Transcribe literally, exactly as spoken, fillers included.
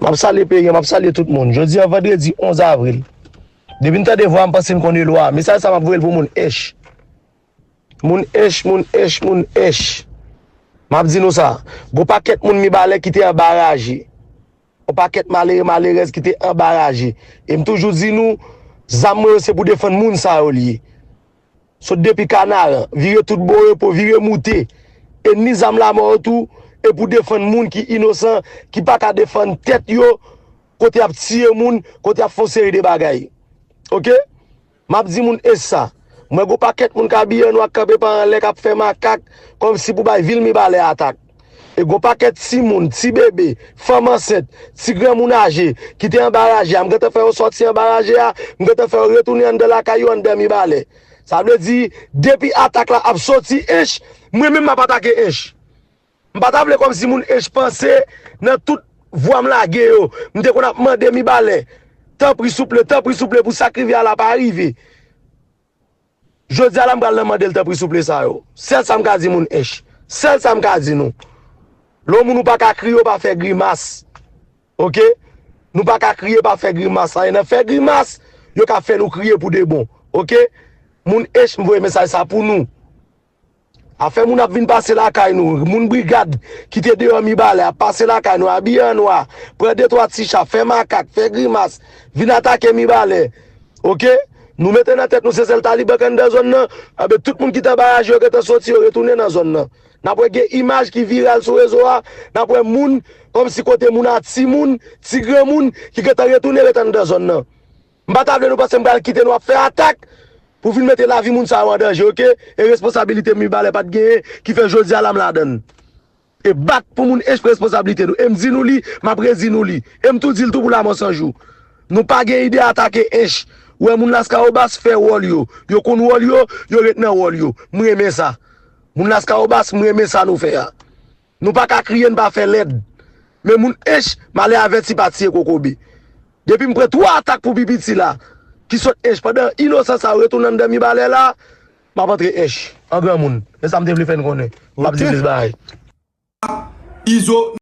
M ap salye peyi an, m ap salye tout moun. Jodi a vandredi onz avril. Depi n tande vwa, m panse n konn lwa. Mesaj sa m ap voye l pou moun Ench. Moun Ench, moun Ench, moun Ench. M ap di nou sa. Gon pakèt moun Mibalè ki te anbaraje. Yon pakèt malere, malerèz ki te anbaraje. E m toujou di nou, zam mwen yo se pou defann moun sa yo li ye. Sot depi Kanaran, vire tout Borepo, vire Moute. Enmi zam lamò yo tou, e pou defann moun ki inosan, ki pa ka defann tèt yo, kote y ap tiye moun, kote y ap fè yon seri de bagay. Oke? M ap di moun Ench sa. Mwen gon pakèt moun k abiye an nwa k kanpe pa anlè k ap fè makak kòmsi pou bay vil Mibalè atak. E gon pakèt timoun, ti bebe, fanm ansent, ti granmoun aje ki te anbaraje a, m gentan fè yo sòti anbaraje a, m gentan fè yo retounen anndan lakay yo anndan Mibalè. Sa vle di, depi atak la ap soti Ench, mwen menm m ap atake Ench. M pa ta vle kòmsi moun Ench panse nan tout vwa m lage yo, m te konn ap mande Mibalè, tanpri souple, tanpri souple pou sa k rive a la pa rive. Jodi a la m pral nan mande l tanpri souple sa yo. Sèl sa m ka di moun Ench. Sèl sa m ka di nou. Lè yon moun ou pa ka kriye, ou pa fè grimas. Oke? Nou pa ka kriye, pa fè grimas. Sa e nan fè grimas, yo ka fè nou kriye pou de bon. Oke? Moun Ench, m voye mesaj sa pou nou. Afè moun ap vin pase lakay nou, moun brigad ki te deyò Mibalè ap pase lakay nou, abiye an nwa, pran de twa ti cha, fè makak, fè grimas, vin atake Mibalè. Oke? Nou mete nan tèt nou se sèl Taliban k anndan zòn nan, anben tout moun ki te anbaraje yo gentan soti, yo retounen nan zòn nan. N ap wè gen imaj ki viral sou rezo a, n ap wè moun, kòmsi kote moun a timoun, ti granmoun, ki gentan retounen ret anndan zòn nan. M pa ta vle nou panse m pral kite nou ap fè atak pou vin mete lavi moun sa yo an danje, oke? E responsabilite Mibalè pa t genyen ki fè jodi a la m ladan l. E bat pou moun Ench pran responsablite nou. E m di nou li, m ap redi nou li. E m tou di l tou pou Lamò San Jou. Nou pa gen ide atake Ench. Ou wè moun Laskawobas fè wòl yo. Yo konn wòl yo, yo ret nan wòl yo. M renmen sa. Moun Laskawobas, m renmen sa nou fè a. Nou pa ka kriye, n pa fè lèd. Men moun Ench, malè avèti pa tiye kokobe. Depi m pran twa atak pou pi piti la, ki sot Ench, pandan inosan sa yo retounen anndan Mibalè la, m ap antre Ench, an granmoun. E sa m te vle fè n konnen. M ap di plis bagay. Izo.